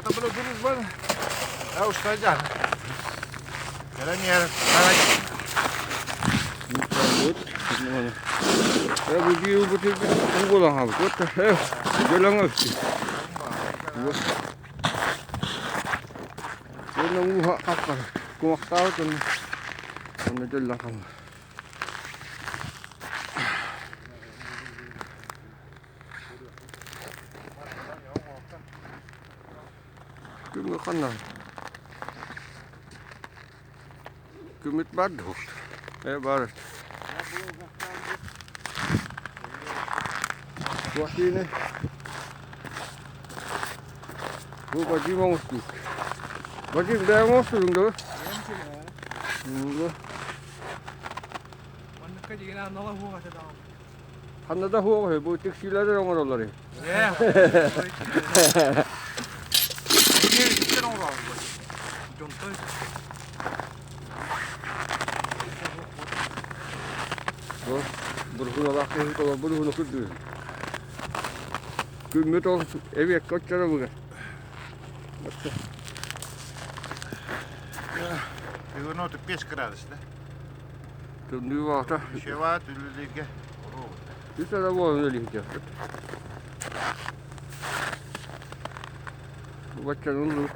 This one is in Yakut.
Ото было дружба. А уж садян. Кэлэн Күҥҥэ ханна Күммүт баар дуо? Ээ баар. Туох диэний? Бу Вадим оҥостубут. Вадим бэйэҥ оҥостубуҥ дуо? Манныкка дигин анала хуох этэ даҕаны. Ханна да хуох үһү, бу тиксиилэр оҥороллор үһү. Бу бургуналаах киһи толорбут уһуну күрдүүр. Күммүт ол эбиэккэ оччоро бугар. Бүгүн 35 градус да? Тымныы баҕата. Шева түлүлүгэ. Үс эрэ буолан өлүһүтүөхпүт. Баччанын